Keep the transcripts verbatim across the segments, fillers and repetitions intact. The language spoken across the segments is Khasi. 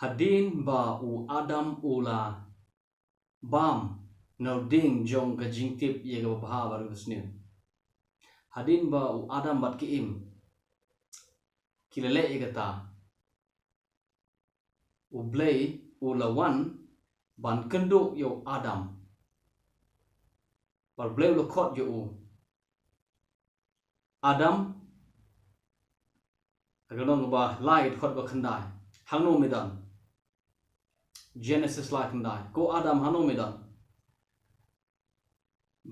Hadien ba u Adam u la bam na u dieng jong ka jingtip ïa kaba bha bad kaba sniew. Hadien ba u Adam bad ka Im ki la leh ïa kata, U Blei u la wan ban kynduh ïa u Adam. Bad U Blei u la khot ïa u, Adam, ha ka lynnong kaba lai, dkhot ba khyndai. Hangno me don? Genesis lai khyndai. Ko Adam, hangno me don?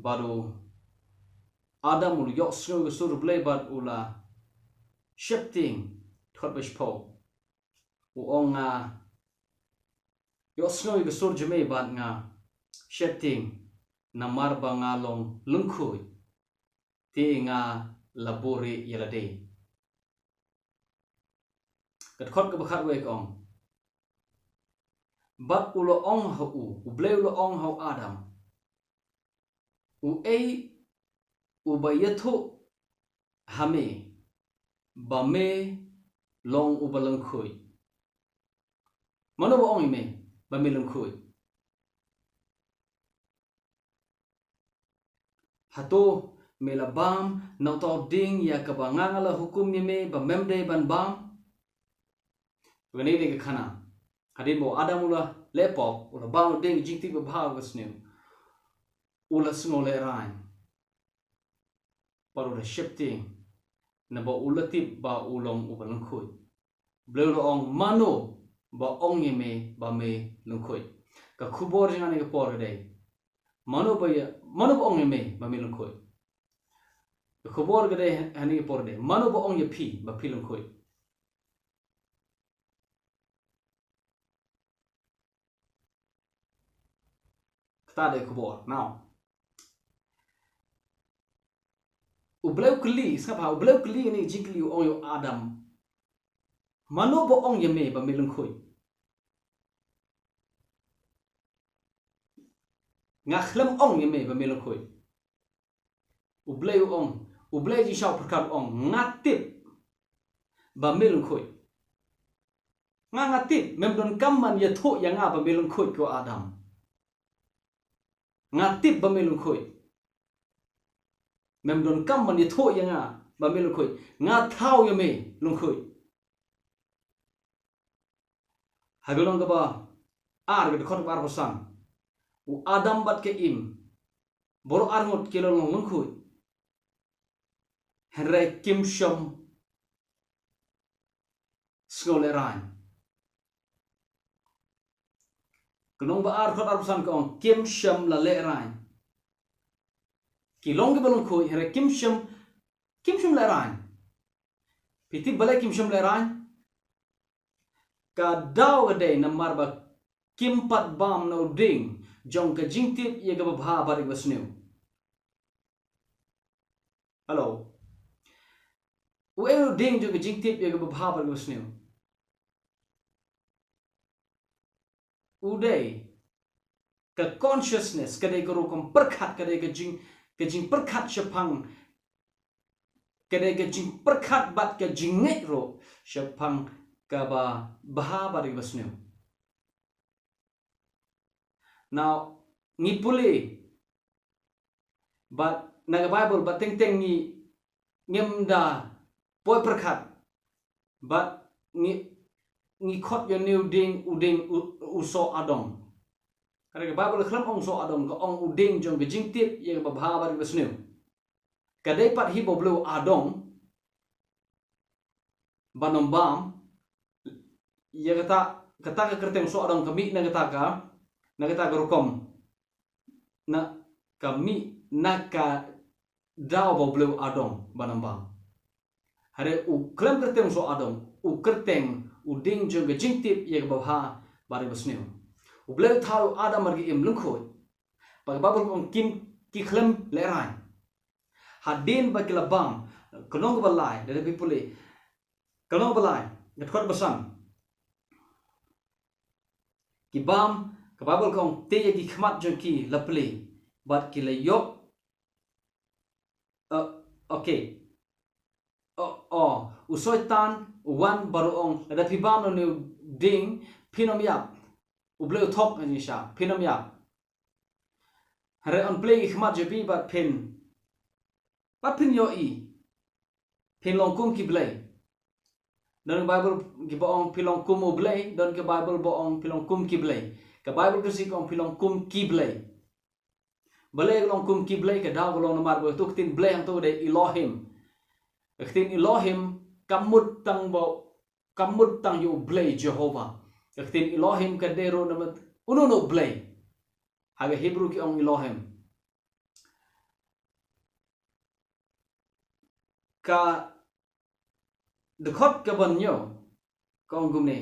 Bad u Adam u la ïohsngew ïa ka sur U Blei bad u la sheptieng, dkhot ba shiphew. U ong, nga ïohsngew ïa ka sur jong me bad nga sheptieng, namar ba nga long lyngkhuid, te nga la buhrieh ïa lade. Ka dkhot kaba khatwei ka ong, bad u la ong ha u, U Blei u la ong ha u Adam, uei uba ïathuh ha me ba me long uba lyngkhuid? Mano ba ong ïa me ba me lyngkhuid? Hato me la bam na uta u dieng ïa kaba nga, nga la hukum ïa me ba mem dei ban bam? Kane dei ka khana. Hadien ba u Adam u la leh pop, u la bam u dieng jingtip ba bha bad ba sniew, u la sngew lehraiñ. Bad u la sheptieng, naba u la tip ba u long uba lyngkhuid. U Blei u la ong, mano ba ong ïa me ba me lyngkhuid? Ka khubor jong nga ha kane ka por ka dei, mano ba ïa, mano ba ong ïa me ba me lyngkhuid? Ka khubor ka dei ha kane ka por ka dei, mano ba ong ïa phi ba phi lyngkhuid? Kata dei ka khubor. Now, U Blei u kylli, sngap ha, U Blei u kylli, kane ka jingkylli u ong ïa u Adam, mano ba ong ïa me ba me lyngkhuid? Nga khlem ong ïa me ba me lyngkhuid. U Blei u ong, U Blei jingshaw pyrkhat u ong, nga tip ba me lyngkhuid. Nga, nga tip, mem donkam ban ïathuh ïa nga ba me lyngkhuid, ko Adam. Nga tip ba me lyngkhuid. Mem donkam ban ïathuh ïa nga ba me lyngkhuid. Nga thaw ïa me lyngkhuid. Ha ka lynnong kaba ar, ka dkhot kaba arphew san. U Adam bad ka Im, baroh arngut ki la long lyngkhuid, hynrei kim shym sngew lehraiñ. Ka lynnong ba ar, dkhot arphew san ka ong, kim shym la lehraiñ. Ki long kiba lyngkhuid, hynrei kim shym, kim shym lehraiñ. Phi tip balei kim shym lehraiñ? Ka daw ka dei namar ba kim pat bam na u dieng jong ka jingtip ïa kaba bha bad ïa kaba sniew. Hello. Uei u dieng jong ka jingtip ïa kaba bha bad ïa kaba sniew? U dei ka consciousness, ka dei ka rukom pyrkhat, ka dei ka jing, ka jingpyrkhat shaphang, ka dei ka jingpyrkhat bad ka jingngeit ruh shaphang kaba bha bad ïa kaba sniew. Now, ngi pule bad na ka Baibl, bad teng teng ngi, ngim da poi pyrkhat bad ngi, ngi khot ïa une u dieng, u dieng u, u soh adong. Ka dei ka Baibl ka khlem ong soh adong, ka ong u dieng jong ka jingtip ïa kaba bha bad ïa kaba sniew. Ka dei pat hi ba u Blei u adong ban ym bam. Ïa kata, kata ka kyrteng soh adong ka mih na kata ka, na kata ka rukom, na ka mih na ka daw ba u Blei u adong ban ym bam. Hynrei u khlem kyrteng soh adong, u kyrteng u dieng jong ka jingtip ïa kaba bha bad ïa kaba sniew. U Blei u thaw ïa u Adam bad ka Im lyngkhuid. Bad ka Baibl ka ong kim, ki khlem lehraiñ. Hadien ba ki la bam, ka lynnong kaba lai, lada phi pule, ka lynnong kaba lai, ka dkhot ba san. Ki bam, ka Baibl ka ong, te ïa ki khmat jong ki la plie bad ki la ïoh. Uh, okay. Oh, oh, u Soitan u wan bad u ong, lada phi bam na une u dieng, phin ym ïap. U Blei u thok ha jingshisha, phin ym ïap. Hynrei yn plie ki khmat jong phi bad phin, bad phin ïohi. Phin long kum ki blei. Don ka Baibl kiba ong phi long kum u Blei, don ka Baibl ba ong phi long kum ki blei. Ka Baibl ka sdang ka ong phi long kum ki blei. Balei long kum ki blei? Ka daw ka long namar ba tu ka ktien blei hangtu dei Elohim. Ka ktien Elohim kam mut tang ba, kam mut tang ïa u Blei Jehobah. Ka ktien Elohim ka dei ruh namar uno uno u blei. Ha ka Hebru ki ong Elohim. Ka dkhot kaba hynñiew ka ong kumne: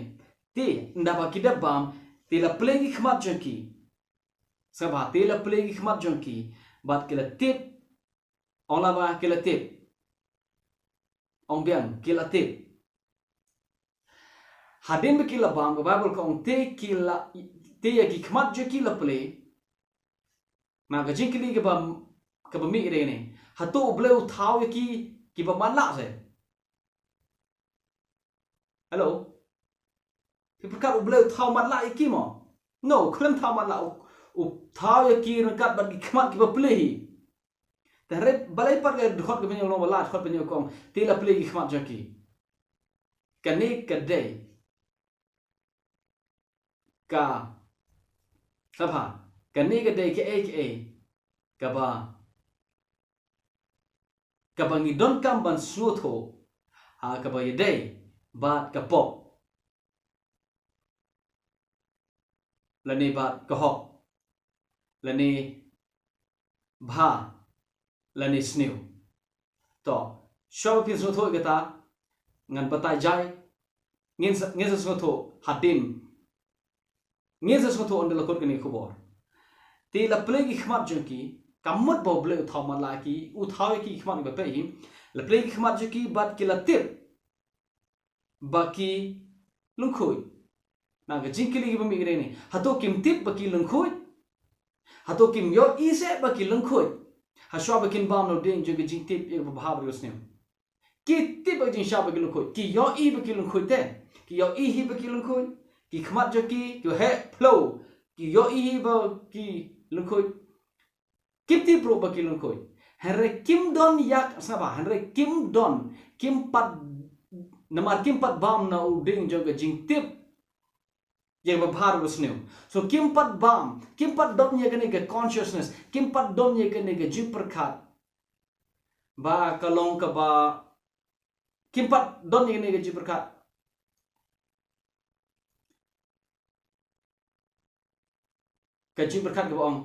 Te ynda ba ki dep bam, te la plie ki khmat jong ki. Sngap bha, te la plie ki khmat jong ki bad ki la tip. Ong la ba ki la tip. Ong biang, ki la tip. Hadien ba ki la bam, ka Baibl ka ong te ki la, te ïa ki khmat jong ki la plie. Na ka jingkylli kaba, kaba mih ka dei kane: Hato u Blei u thaw ïa ki, kiba matlah se? Hello? Phi pyrkhat u Blei u thaw matlah ïa ki mo? No, khlem thaw matlah, u, u thaw ïa ki ryngkat bad ki khmat kiba plie hi. Te hynrei balei pat ka dkhot kaba hynñiew long ba la, dkhot ba hynñiew ka ong te la plie ki khmat jong ki. Kane ka dei ka, sngap bha, kane ka dei kaei kaei kaba, kaba ngi donkam ban sngewthuh ha kaba ïadei bad ka pop lane bad ka hok, lane bha, lane sniew. To, shuwa ba phin sngewthuh ïa kata, ngan batai jai. Ngin sa, ngin sa sngewthuh hadien. Ngin sa sngewthuh ynda la kut kane ka khubor. Te la plie ki khmat jong ki, kam mut ba u Blei u thaw matlah ki, u thaw ïa ki khmat kiba plie hi. La plie ki khmat jong ki bad ki la tip ba ki lyngkhuid. Na ka jingkylli kaba mih ka dei kane: Hato kim tip ba ki lyngkhuid? Hato kim ïohi se ba ki lyngkhuid? Hashuwa ba kin bam na u dieng jong ka jingtip ïa kaba bha bad kaba sniew, ki tip ba jingshisha ba ki lyngkhuid. Ki ïohi ba ki lyngkhuid te. Ki ïohi hi ba ki lyngkhuid. Ki khmat jong ki, ki heh phliew. Ki ïohi hi ba ki lyngkhuid. Kim tip ruh ba ki lyngkhuid. Hynrei kim don ïa, sngap bha, hynrei kim don, kim pat, namar kim pat bam na u dieng jong ka jingtip ïa kaba bha bad kaba sniew. So kim pat bam, kim pat don ïa kane ka consciousness, kim pat don ïa kane ka jingpyrkhat ba ka long kaba, kim pat don ïa kane ka jingpyrkhat. Ka jingpyrkhat kaba ong,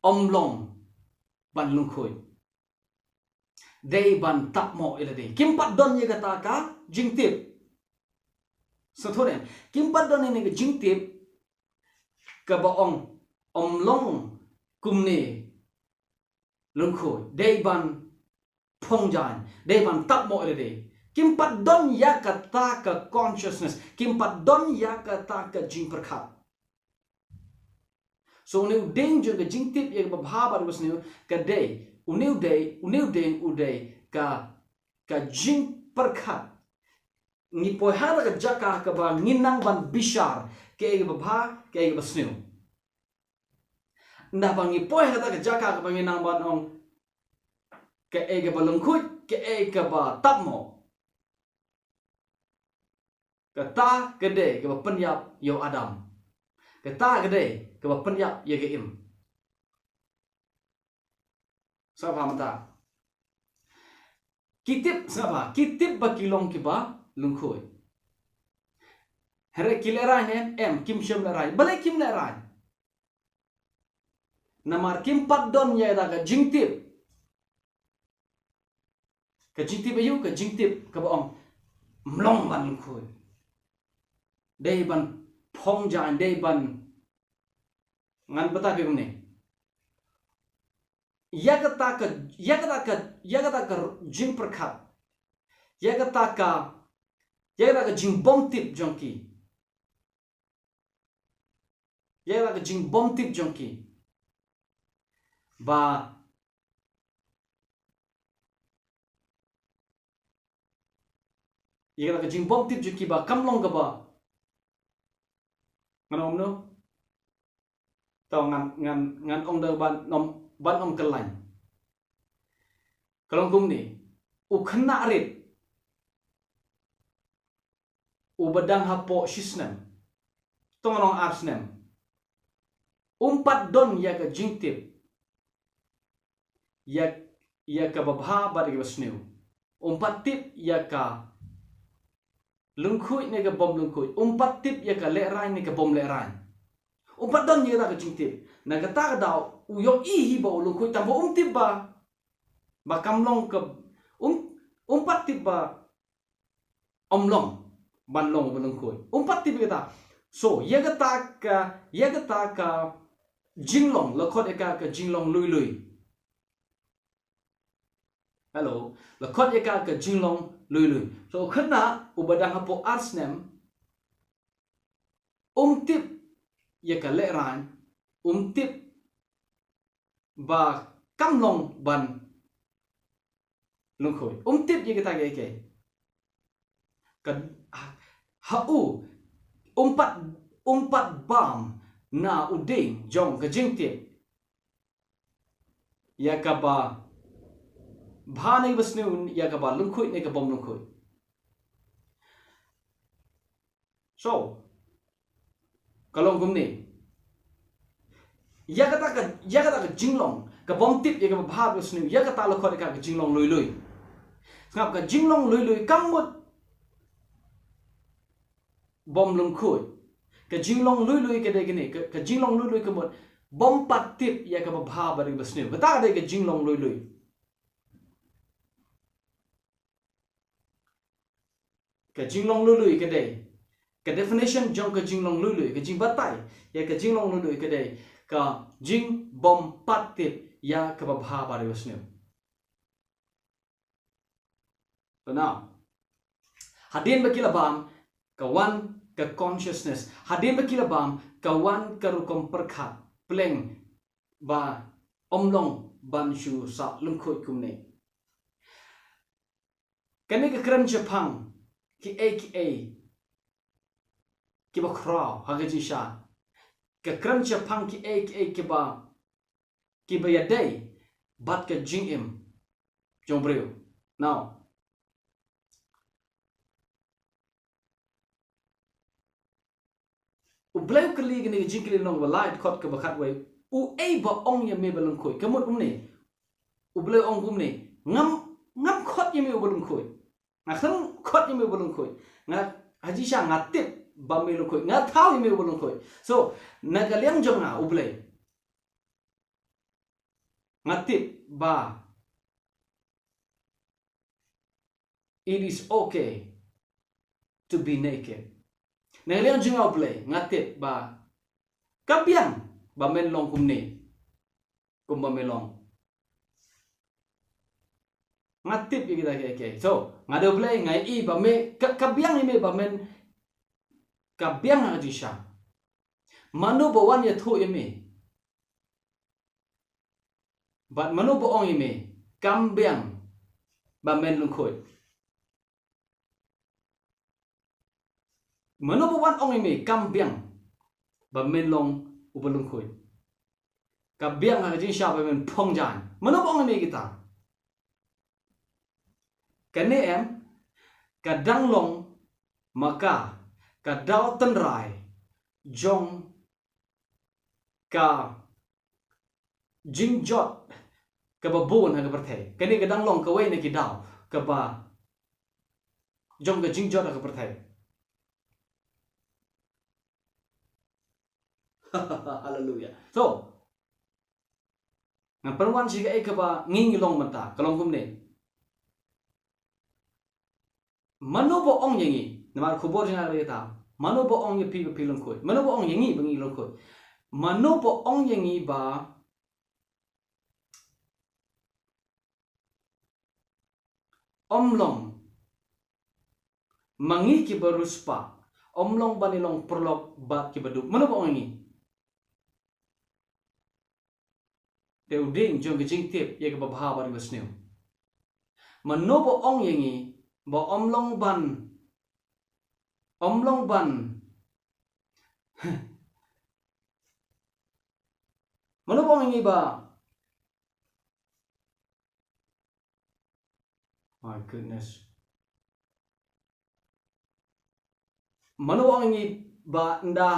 ym long ban lyngkhuid, dei ban tap mo ïa lade. Kim pat don ïa kata ka jingtip. Sngewthuh ne? Kim pat don ïa kane ka jingtip kaba ong, ym long kumne lyngkhuid, dei ban phong jaiñ, dei ban tap mo ïa lade. Kim pat don ïa kata ka consciousness, kim pat don ïa kata ka jingpyrkhat. So une u dieng jong ka jingtip ïa kaba bha bad kaba sniew ka dei, une u dei, une u dieng u dei ka, ka jingpyrkhat. Ngi poi ha kata ka jaka kaba ngin nang ban bishar kaei kaba bha, kaei kaba sniew. Ynda ba ngi poi ha kata ka jaka kaba ngin nang ban ong kaei kaba lyngkhuid, kaei kaba tap mo, kata ka dei kaba pynïap ïa u Adam. Kata ka dei kaba pynïap ïa ka Im. Sngap bha mynta. Ki tip, sngap bha, ki tip ba ki long kiba lyngkhuid. Hynrei ki lehraiñ ne em? Kim shym lehraiñ. Balei kim lehraiñ? Namar kim pat don ïa kata ka jingtip. Ka jingtip aïu? Ka jingtip kaba ong, ym long ban lyngkhuid, dei ban phong jaiñ, dei ban, ngan batai phi kumne. Ïa kata ka, ïa kata ka, ïa kata ka jingpyrkhat, ïa kata ka, ïa kata ka jingbymtip jong ki, ïa kata ka jingbymtip jong ki ba, ïa kata ka jingbymtip jong ki ba kam long kaba, Ngan ong no. Tau ngan, ngan, ngan ong da ban ym, ban ym kyllain. Ka long kumne. U khynnah rit uba dang hapoh shisnem, tang ngan ong ar snem, um pat don ïa ka jingtip ïa, ïa kaba bha bad ïa kaba sniew. Um pat tip ïa ka lyngkhuid ne ka bym lyngkhuid. Um pat tip ïa ka lehrain ne ka bym lehrain. Um pat don ïa ka jingtip. Na kata ka daw u ïohi hi ba u lyngkhuid tang ba um tip ba, ba kam long ka, um, um pat tip ba ym long ban long ba lyngkhuid. Um pat tip ïa kata. So ïa kata ka, ïa kata ka jinglong, la khot ïa ka ka jinglong lui lui. Hello, la khot ïa ka ka jinglong lui lui. So khynnah uba dang hapoh ar snem, um tip ïa ka lehrain, um tip ba kam long ban lyngkhuid. Um tip ïa kita kiei kiei. Ka, ha u, um pat, um pat bam na u dieng jong ka jingtip ïa kaba bha ne ba sniew, ïa kaba lyngkhuid ne ka bym lyngkhuid. So ka long kumne. Ïa kata ka, ïa kata ka jinglong ka bym tip ïa kaba bha ba sniew, ïa kata la khot ïa ka ka jinglong lui lui. Sngap, ka jinglong lui lui kam mut bym lyngkhuid. Ka jinglong lui lui ka dei kane, ka, ka jinglong lui lui ka mut bym pat tip ïa kaba bha bad ïa kaba sniew. Kata ka dei ka jinglong lui lui. Ka jinglong lui lui ka dei, ka definition jong ka jinglong lui lui, ka jingbatai ïa ka jinglong lui lui ka dei ka jingbym pat tip ïa kaba bha bad ïa kaba sniew. So now, hadien ba ki la bam ka wan ka consciousness, hadien ba ki la bam ka wan ka rukom pyrkhat pleng ba ym long ban shu sah lyngkhuid kumne. Kane ka kren shaphang kiei kiei kiba khraw ha ka jingshisha. Ka kren shaphang kiei kiei kiba, kiba ïadei bad ka jingim jong u briew. Now, U Blei u kylli kane ka jingkylli lynnong ba lai, dkhot kaba khatwei, uei ba ong ïa me ba lyngkhuid. Ka mut kumne. U Blei u ong kumne, ngam, ngam khot ïa me uba lyngkhuid. Nga khlem khot ïa me uba lyngkhuid. Nga, ha jingshisha nga tip ba me lyngkhuid. Nga thaw ïa me uba lyngkhuid. So na ka liang jong nga, U Blei, nga tip ba it is okay to be naked. Na ka liang jong nga, U Blei, nga tip ba ka biang ba men long kumne, kumba me long. Nga tip ïa kita kiei kiei. So nga dei U Blei, nga ïohi ba me, ka, ka biang ïa me ba men, ka biang ha ka jingshisha. Mano ba wan ïathuh ïa me? Bad mano ba ong ïa me kam biang ba men lyngkhuid? Mano ba wan ong ïa me kam biang ba men long uba lyngkhuid? Ka biang ha ka jingshisha ba men phong jaiñ. Mano ba ong ïa me kita? Kane em, ka dang long ma ka ka daw tynrai jong ka jingjot kaba bun ha ka pyrthei. Kane ka dang long kawei na ki daw kaba jong ka jingjot ha ka pyrthei. Haleluya. So ngan pynwan sha kaei kaba ngi ngi long mynta, ka long kumne. Mano ba ong ïa ngi, namar khubor jong nga ka dei kata, mano ba ong ïa phi ba phi lyngkhuid? Mano ba ong ïa ngi ba ngi lyngkhuid? Mano ba ong ïa ngi ba ym long ma ngi kiba riewspah, ym long ban ïalong paralok bad kiba duk? Mano ba ong ïa ngi? Te u dieng jong ka jingtip ïa kaba bha bad ïa kaba sniew. Mano ba ong ïa ngi ba ym long ban, ym long ban, Mano ba ong ïa ngi ba, my goodness. Mano ba ong ïa ngi ba ynda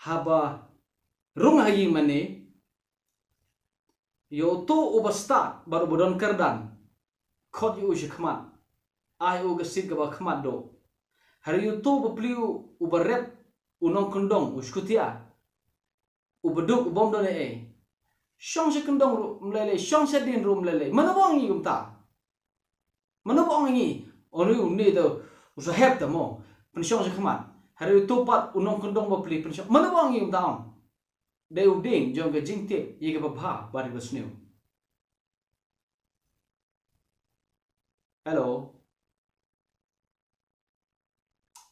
haba rung ha ïing mane, ïa uto uba stad bad uba don kyrdan, khot ïa u sha khmat, ai u ka seat kaba khmat doh. Hynrei uto uba plie, uba rep u nongkyndong, u shkutia, uba duk, u bym don ei ei, shong sha kyndong ruh ym lei lei, shong sha dien ruh ym lei lei. Mano ba ong ïa ngi kumta? Mano ba ong ïa ngi? Ong ïa une te u sahep te mo, pynshong sha khmat, hynrei uto pat u nongkyndong ba plie pynshong. Mano ba ong ïa ngi kumta? Ong, dei u dieng jong ka jingtip ïa kaba bha bad kaba sniew. Hello.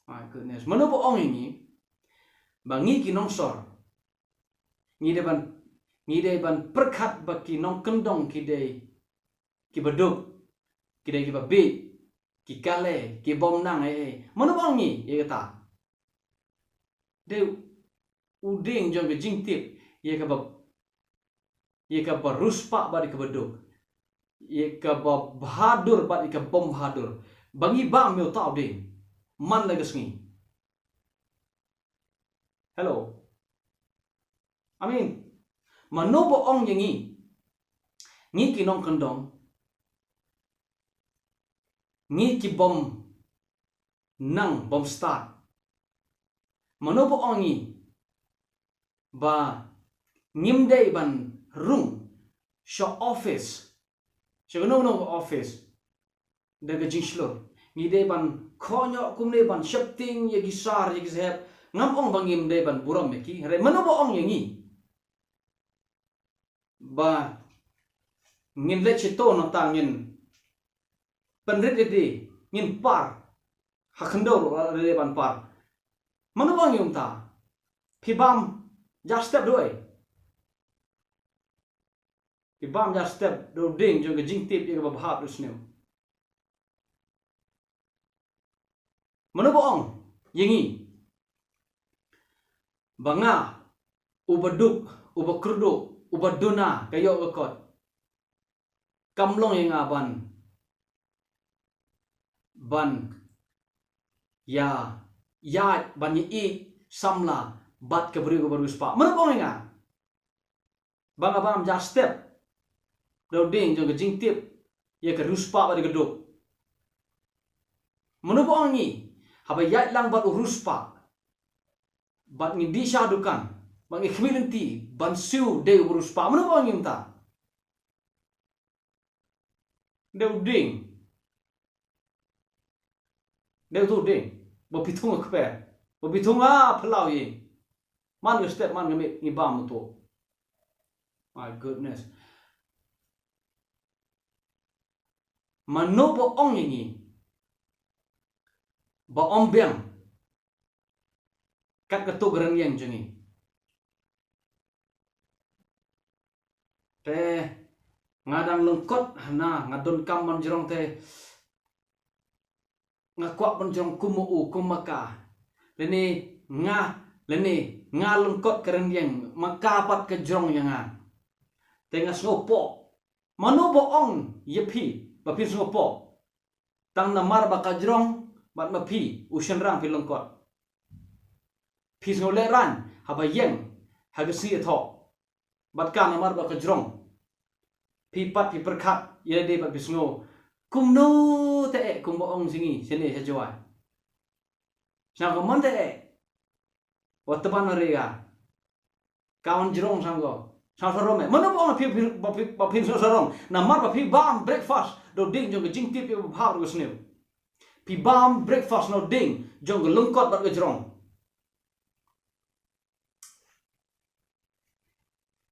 My goodness. Mano ba ong ïa ngi ba ngi ki nongsor, ngi dei ban, ngi dei ban pyrkhat ba ki nongkyndong ki dei kiba duk, ki dei kiba bieit, ki kale, ki bym nang ei ei? Mano ba ong ïa ngi ïa kata? Dei u dieng jong ka jingtip ïa kaba, ïa kaba riewspah bad ïa kaba duk, ïa kaba bahadur bad ïa kaba bym bahadur. Ba ngi bam ïa uta u dieng man la ka sngi. Hello. I mean, mano ba ong ïa ngi, ngi ki nongkyndong, ngi ki bym nang, bym stad? Mano ba ong ïa ngi ba ngim dei ban rung sha office, sha kano kano ka office, da ka jingshlur? Ngi dei ban khot noh kumne ban sheptieng ïa ki sar ïa ki sahep. Ngam ong ba ngim dei ban burom ïa ki, hynrei mano ba ong ïa ngi ba ngin leit shito nangta ngin pynrit lade, ngin par ha khyndew ruh lade ban par? Mano ba ong ïa ngi kumta? Phi bam ja step dei. Phi bam ja step da u dieng jong ka jingtip ïa kaba bha bad sniew. Mano ba ong ïa ngi ba nga uba duk, uba kyrduh, uba duna ka ïoh ka kot, kam long ïa nga ban, ban ïa, ïa ban ïa ïeit samla bad ka briew kaba riewspah? Mano ba ong ïa nga ba nga bam ja step da u dieng jong ka jingtip ïa ka riewspah bad ïa ka duk? Mano ba ong ïa ngi haba ïaid lang bad u riewspah, bad ngi dih sha dukan, bad ngi khmih lynti ban siew dei u riewspah? Mano ba ong ïa ngi kumta? Dei u dieng. Dei uto u dieng ba phi thung ha kper, ba phi thung ha phyllaw ïing. Man ka step, man ka miet ngi bam uto. My goodness. Mano ba ong ïa ngi ba ym biang kat kato ka rynïeng jong ngi? Te nga dang lyngkot hana, nga donkam ban jrong te nga kwah ban jrong kum ma u, kum ma ka. Lane nga, lane nga lyngkot ka rynïeng, ma ka pat ka jrong ïa nga. Te nga sngewpoh. Mano ba ong ïa phi ba phin sngewpoh? Tang namar ba ka jrong bad ma phi u shynrang phi lyngkot. Phi sngew lehraiñ haba ïeng ha ka sngi ïathoh bad ka namar ba ka jrong. Phi pat phi pyrkhat ïa lade bad phi sngew kumno te eh, kumba ong sha ngi shane sha Jowai. Sngewbha mon te eh. Wat tban ri ka. Ka wan jrong sngewbha. Sngewbha sarong eh. Mano ba ong phi, phi, ba phi, ba phi sngewbha sarong? Namar ba phi bam breakfast da u dieng jong ka jingtip ïa kaba bha bad ka sniew. Phi bam breakfast na u dieng jong ka lyngkot bad ka jrong.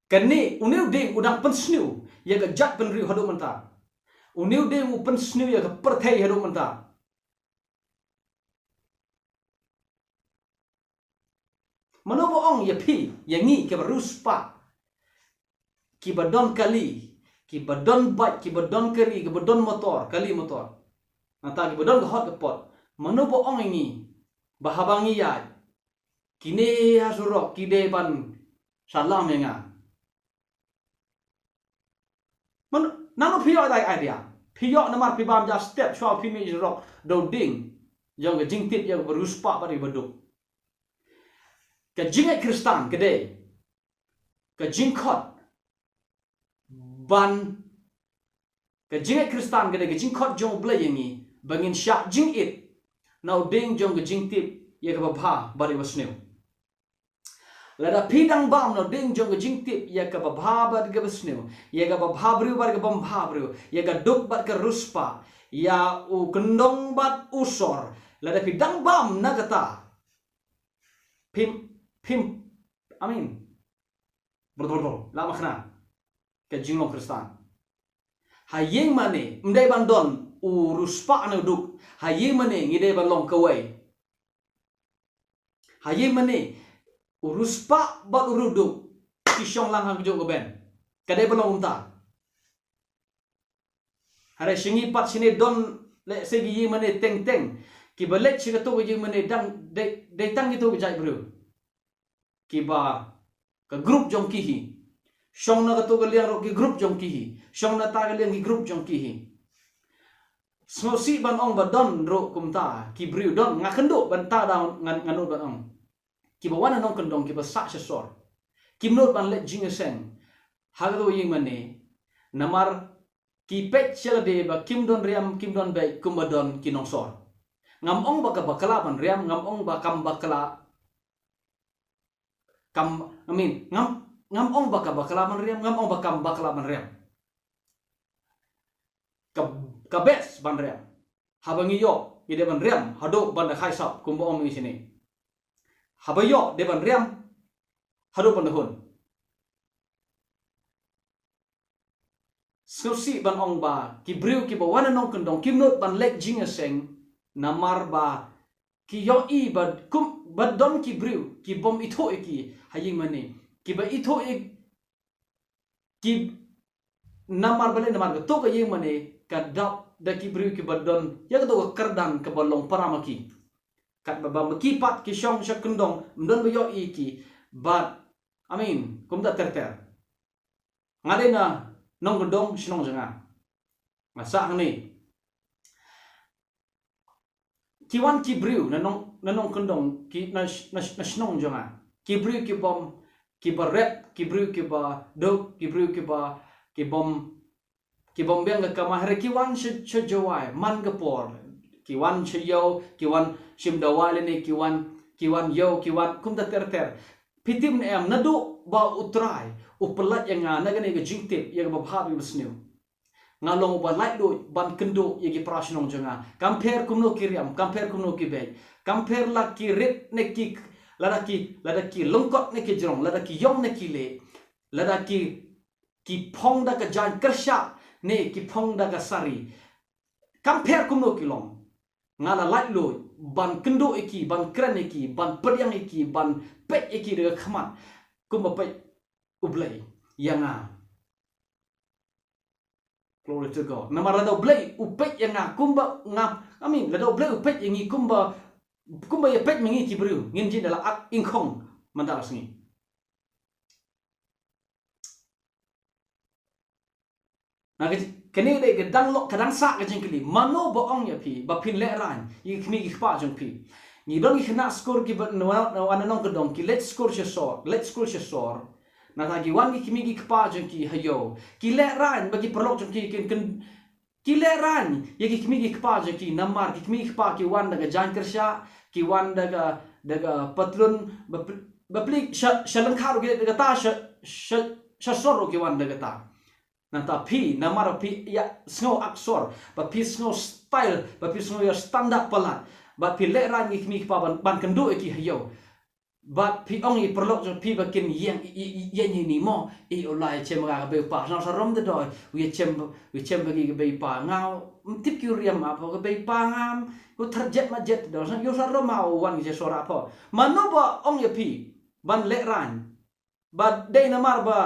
Kane une u dieng u dang pynsniew ïa ka jaitbynriew haduh mynta. Une u dieng u pynsniew ïa ka pyrthei haduh mynta. Mano ba ong ïa phi, ïa ngi kiba riewspah, kiba don kali, kiba don bike, kiba don kari, kiba don motor, kali motor, nangta kiba don ka hot ka pot? Mano ba ong ïa ngi ba haba ngi ïaid kine ha surok ki dei ban salam ïa nga? Man, nangno phi ïoh ïa ka idea? Phi ïoh namar phi bam ja step shuwa phi mih jrok da u dieng jong ka jingtip ïa kaba riewspah bad ïa kaba duk. Ka jingngeit Khristan ka dei ka jingkhot ban, ka jingngeit Khristan ka dei ka jingkhot jong U Blei ïa ngi ba ngin shah jingit na u dieng jong ka jingtip ïa kaba bha bad ïa kaba sniew. Lada phi dang bam na u dieng jong ka jingtip ïa kaba bha bad kaba sniew, ïa kaba bha briew bad kaba bha briew, ïa ka duk bad ka riewspah, ïa u kyndong bad u sor, lada phi dang bam na kata, phim, phim, I mean, bor bor bor la makhna ka jinglong Khristan. Ha ïing mane ym dei ban don u riewspah ne u duk. Ha ïing mane ngi dei ban long kawei. Ha ïing mane u riewspah bad u riewduk ki shong lang ha ka juh ka ben. Ka dei ban long kumta. Hare sha ngi pat shane don lehse ki ïing mane teng teng. Kiba leit sha kato ka ïing mane dang dei, dei tang kito ki jait briew kiba ka group jong ki hi. Shong na kato ka liang ruh ki group jong ki hi. Shong na ta ka liang ki group jong ki hi. Sngewsih ban ong ba don ruh kumta ki briew, don, nga kynduh ban ta da ngan, ngan nud ban ong. Kiba wan na nongkyndong kiba sah sha sor. Kim nud ban leit jingïaseng ha kato ka ïing mane. Namar ki peit sha lade ba kim don riam, kim don beit kumba don ki nongsor. Ngam ong ba ka bakla ban riam, ngam ong ba kam bakla, kam, I mean, ngam, ngam ong ba ka bakla ban riam, ngam ong ba kam bakla ban riam. Ka, ka best ban riam. Haba ngi ïoh, ngi dei ban riam haduh ban da khaisap, kumba ong ngi shane. Haba ïoh dei ban riam haduh ban da hun. Sngewsih ban ong ba ki briew kiba wan na nongkyndong kim nud ban leit jingïaseng, namar ba ki ïohi ba kum, ba don ki briew ki bym ithuh ïa ki ha ïing mane, kiba ithuh ïa ki, namar balei, namar kato ka ïing mane ka dap da ki briew kiba don ïa kato ka kyrdan kaba long para ma ki. Katba ba ma ki pat ki shong sha kyndong, ym don ba ïohi ïa ki. Bad, I mean, kumta ter ter. Nga dei na nongkyndong shnong jong nga. Nga sah hangne. Ki wan ki briew na nong, na nongkyndong, ki na, na, na shnong jong nga. Ki briew ki bym, kiba rep, ki briew kiba duk, ki briew kiba, ki bym, ki bym biang ka kamai, hynrei ki wan sha, sha Jowai man ka por. Ki wan sha ïew, ki wan shim dawai lane, ki wan, ki wan ïew, ki wan kumta ter ter. Phi tip ne em, naduh ba U Trai u pyllait ïa nga na kane ka jingtip ïa kaba bha bad kaba sniew, nga long uba laitluid ban kynduh ïa ki para shnong jong nga. Kam pher kumno ki riam, kam pher kumno ki beit, kam pher la ki rit ne ki, lada ki, lada ki lyngkot ne ki jrong, lada ki ïong ne ki leh, lada ki, ki phong da ka jaiñ kyrshah ne ki phong da ka sari. Kam pher kumno ki long, nga la laitluid ban kynduh ïa ki, ban kren ïa ki, ban pdiang ïa ki, ban peit ïa ki da ka khmat kumba peit U Blei ïa nga. Glory to God. Namar lada U Blei u peit ïa nga kumba nga, I mean, lada U Blei u peit ïa ngi kumba, kumba ïa peit ma ngi ki briew, ngin jin da la at ingkhong mynta ka sngi. Na ka, kane ka dei ka dang lok, ka dang sah ka jingkylli. Mano ba ong ïa phi ba phin lehraiñ ïa ki kmie ki kpa jong phi? Ngi don ki khynnah skul kiba na, na, na nongkyndong, ki leit skul sha sor, leit skul sha sor. Nangta ki wan ki kmie ki kpa jong ki ha ïew, ki lehraiñ ba ki paralok jong ki kin, kin, ki lehraiñ ïa ki kmie ki kpa jong ki, namar ki kmie ki kpa ki wan da ka jaiñ kyrshah, ki wan da ka, da ka patlun ba pl-, ba pli sha, sha lyngkha ruh ki leit da kata, sha, sha, sha sor ruh ki wan da kata. Nangta phi, namar phi ïa sngew aksor, ba phi sngew style, ba phi sngew ïa standard palat, ba phi lehraiñ ïa ki kmie ki kpa ban, ban kynduh ïa ki ha ïew. Bad phi ong ïa ki paralok jong phi ba kin ïeng, ïeng, ïeng, ïeng ïa ni mo, i u la ïa chem ka kaba u pa, sngewsarong te doi, u ïa chem, u ïa chem ba ki kaba u pa, nga ym tip ki u riam ma pho, kaba u pa nga, u tharjet majet te doi, sngewsarong ma u wan ki sha sor pho. Mano ba ong ïa phi ban lehraiñ? Ba dei namar ba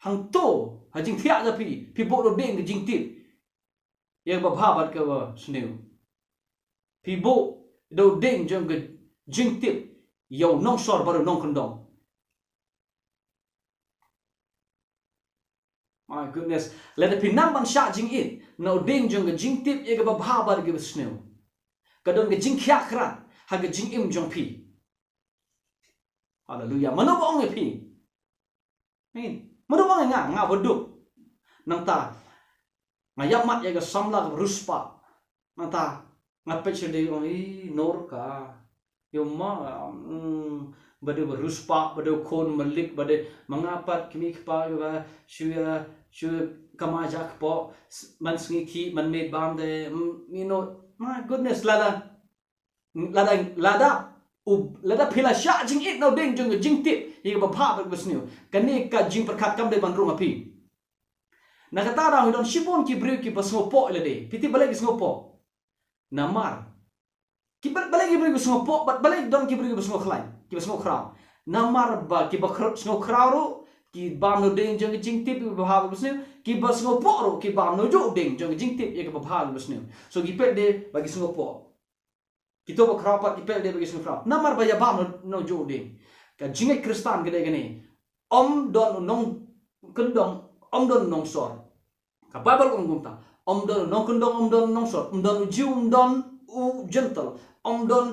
hangto ha jingthiah jong phi, phi buh da u dieng ka jingtip ïa kaba bha bad kaba sniew. Phi buh da u dieng jong ka jingtip ïa u nongsor bad u nongkyndong. My goodness. Lada phi nang ban shah jingit na u dieng jong ka jingtip ïa kaba bha bad kaba sniew, ka don ka jingkhiah krat ha ka jingim jong phi. Haleluya. Mano ba ong ïa phi? Amen. Mano ba ong ïa nga, nga ba duk. Nangta nga ïap mat ïa ka samla kaba riewspah. Nangta nga peit sha dei, ong, i, nor ka. Ïa ma, mm, ba dei ba riewspah, ba dei khun malik, ba dei ma nga pat kmie kpa, ïa ba shu ïa, shu ïa kamai ja kpoh, s-, man sngi ki, man miet bam de, mm, you know, my goodness, lada, lada, lada, u, lada phi la shah jingit na u dieng jong ka jingtip ïa kaba bha bad kaba sniew, kane ka jingpyrkhat kam dei ban rung ha phi. Na kata daw ngi don shibun ki briew kiba sngewpoh ïa lade. Phi tip balei ki sngewpoh? Namar ki ba-, balei ki briew ki sngewpoh, bad balei don ki briew kiba sngewkhlaiñ, kiba sngewkhraw? Namar ba kiba khra-, sngewkhraw ruh ki bam na u dieng jong ka jingtip ïa kaba bha bad kaba sniew, kiba sngewpoh ruh ki bam na u dieng jong ka jingtip ïa kaba bha bad kaba sniew. So ki peit de ba ki sngewpoh. Kito ba khraw pat ki peit de ba ki sngewkhraw. Namar ba ïa bam na, na u dieng. Ka jingngeit Khristan ka dei kane. Ym don u nongkyndong, ym don u nongsor. Ka Baibl ka ong kumta. Ym don u nongkyndong, ym don u nongsor, ym don u Jiw, ym don u Jentil, ym don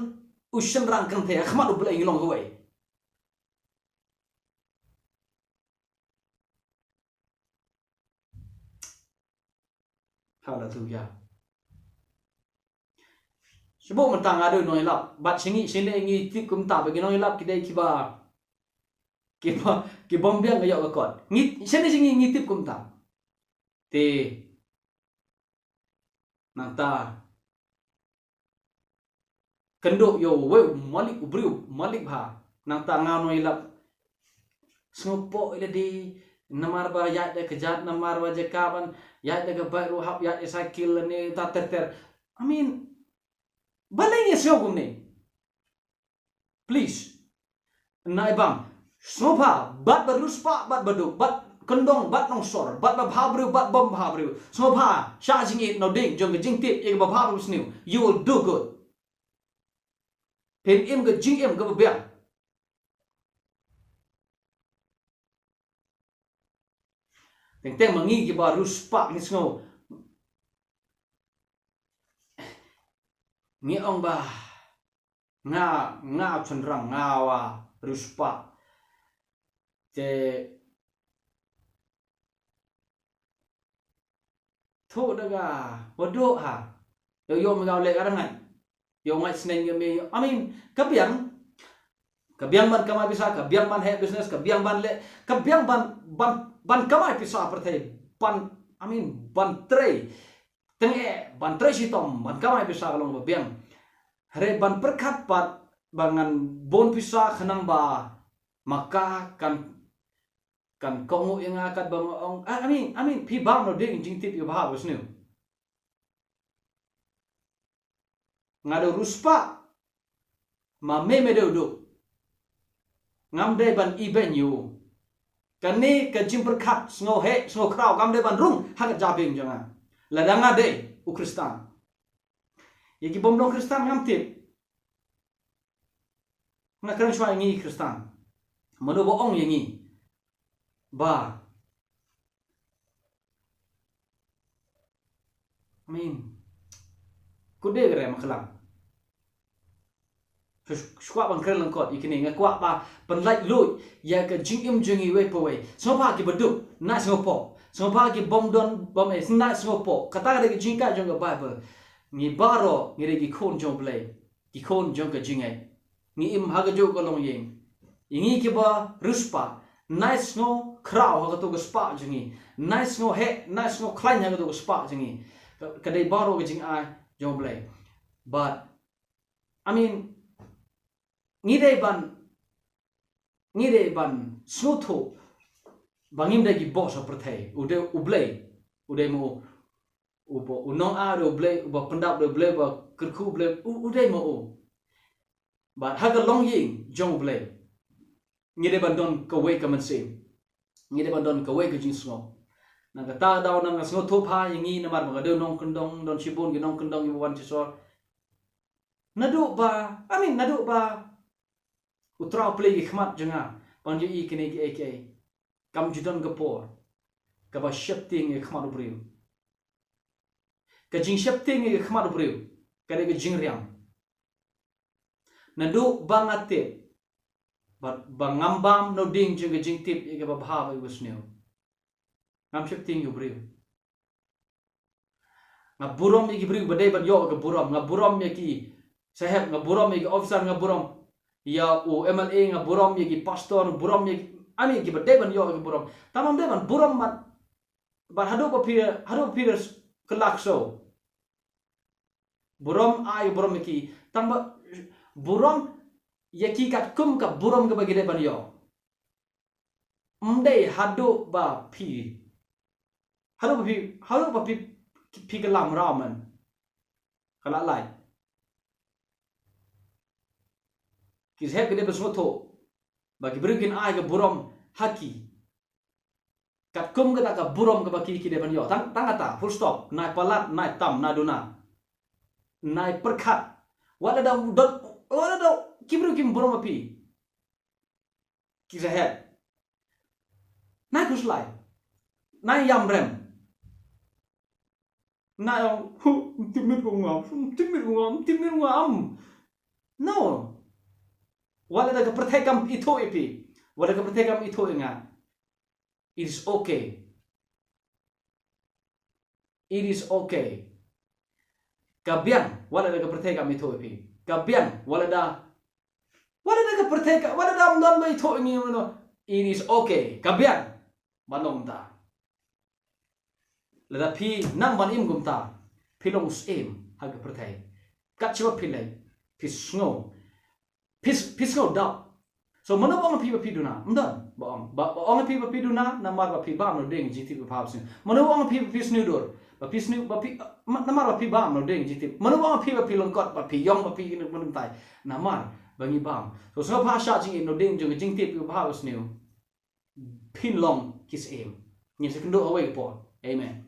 u shynrang kynthei, ha khmat U Blei ngi long kawei. Haleluya. Shu buh mynta nga dei u nongïalap. Bad sha ngi, sha ngi ngi tip kumta ba ki nongïalap ki dei kiba, kiba, ki bym biang ka ïoh ka kot. Ngi, sha ngi, sha ngi ngi tip kumta. Te nangta kynduh ïa uwei u malik, u briew malik bha. Nangta nga u nongïalap sngewpoh ïa lade namar ba ïaid da ka jait, namar ba jaka ban ïaid da ka bike ruh hap ïaid ïa cycle lane ta ter ter. I mean, balei ngi sngew kumne? Please. Nai bam. Sngewbha bad ba riewspah bad ba duk, bad kyndong bad nongsor, bad ba bha briew bad bym bha briew. Sngewbha shah jingit na u dieng jong ka jingtip ïa kaba bha bad ba sniew. You will do good. Phin im ka jingim kaba biang. Teng teng ma ngi kiba riewspah ngi sngew, ngi ong ba nga, nga u shynrang, nga uba riewspah. Te thuh da ka, ba duh ha. Ïoh, ïoh me ka u leh ka dang ngai. Ïoh ngai sneng ïoh me. I mean, ka biang. Ka biang ban kamai pisa, ka biang ban heh business, ka biang ban leh, ka biang ban, ban, ban kamai pisa ha pyrthei. Ban, I mean, ban trei. Teng eh, ban trei shitom, ban kamai pisa ka long ba biang. Hynrei ban pyrkhat pat ba ngan bun pisa khnang ba ma ka kan, kan kohnguh ïa nga katba nga ong. I, I mean, I mean, phi bam na u dieng jingtip ïa ba ha ba sniew. Nga dei u riewspah. Ma me me dei u duk. Ngam dei ban ibeiñ ïa u. Kane ka jingpyrkhat sngewheh sngewkhraw kam dei ban rung ha ka jabieng jong nga. Lada nga dei u Khristan. Ïa ki bym dei Khristan ngam tip. Nga kren shuwa ïa ngi Khristan. Mano ba ong ïa ngi ba, I mean, kut de ka re ma khlem. Shu-, shu kwah ban kren lyngkot ïa kine, nga kwah ba pynlait luid ïa ka jingim jong ngi wei pa wei. Sngewbha ki baduk, nai sngewpoh. Sngewbha ki bym don, bym eh, nai sngewpoh. Kata ka dei ka jingkha jong ka Baibl. Ngi baroh ngi dei ki khun jong U Blei. Ki khun jong ka jingngeit. Ngi im ha kajuh ka longïing. Ïa ngi kiba riewspah, nai sngewkhraw ha kato ka spah jong ngi. Nai sngewheh, nai sngewkhlaiñ ha kato ka spah jong ngi. Ka, ka dei baroh ka jingai jong U Blei. But, I mean, ngi dei ban, ngi dei ban sngewthuh ba ngim dei ki boss ha pyrthei. U dei U Blei. U dei ma u, u ba, u nonga u dei U Blei, u ba pyndap u dei U Blei, u ba kyrkhu u dei U Blei, u, u dei ma u. Bad ha ka longïing jong U Blei, ngi dei ban don kawei ka mynsiem. Ngi dei ban don kawei ka jingsngew. Na kata ka daw nga sngewthuh bha ïa ngi namar ba nga dei u nongkyndong, don shibun ki nongkyndong kiba wan shisha. Naduh ba, I mean, naduh ba U Trai u plie ki khmat jong nga ban ïohi kine kiei kiei. Kam ju don ka por. kaba sheptieng ïa ka khmat u briew. Ka jingsheptieng ïa ka khmat u briew ka dei ka jingriam. Naduh ba nga tip bad ba ngam bam na u dieng jong ka jingtip ïa kaba bha bad ïa kaba sniew, ngam sheptieng ïa u briew. Nga burom ïa ki briew ba dei ban ïoh ka burom. Nga burom ïa ki saheb, nga burom ïa ki officer, nga burom ïa u M L A, nga burom ïa ki pastor, nga burom ïa ki, ani, ki ba dei ban ïoh ka burom. Tang ba dei ban burom ban, ban haduh ba phi, haduh ba phi da kylla ksew. Burom, ai burom ïa ki. Tang ba burom ïa ki katkum ka burom kaba ki dei ban ïoh. Ym dei haduh ba phi, haduh ba phi, haduh ba phi, phi kylla mraw man. Ka la lai. Ki saheb ki dei ban sngewthuh ba ki briew kin ai ka burom ha ki katkum kata ka burom kaba ki, ki dei ban ïoh. Tang, tang kata, full stop. Nai palat, nai tam, nai duna, nai pyrkhat. Wat la da dot, wat la da ki briew kim burom ha phi, ki saheb, nai khuslai, nai ïam rem. Nai ong, "Huh, ym tip miet ko nga, ym tip miet ko nga, ym tip miet ko nga." No. Wat la da ka pyrthei kam ithuh ïa phi, wat la da ka pyrthei kam ithuh ïa nga, it is okay. It is okay. Ka biang wat la da ka pyrthei kam ithuh ïa phi. Ka biang wat la da, wat la da ka pyrthei ka, wat la da ym don ba ithuh ïa ngi, no. It is okay. Ka biang ban long kumta. Lada phi nang ban im kumta, phi long u syiem ha ka pyrthei. Kat shaba phi leit, phi sngew, phi, phi sngew dap. So mano ba ong phi ba phi duna? Ym don ba ong, ba, ba ong phi ba phi duna, namar ba phi bam na u dieng jingtip ba phi sniew. Mano ba ong phi ba phi sniew dur? Ba phi sniew, ba phi, ma-, namar ba phi bam na u dieng jingtip. Mano ba ong phi ba phi lyngkot, ba phi ïong, ba phi ïa kane kane? Namar ba ngi bam. So sngewbha shah jingim na u dieng jong ka jingtip ba phi sniew. Phin long ki syiem. Ngin sa ïakynduh ha kawei ka por. Amen.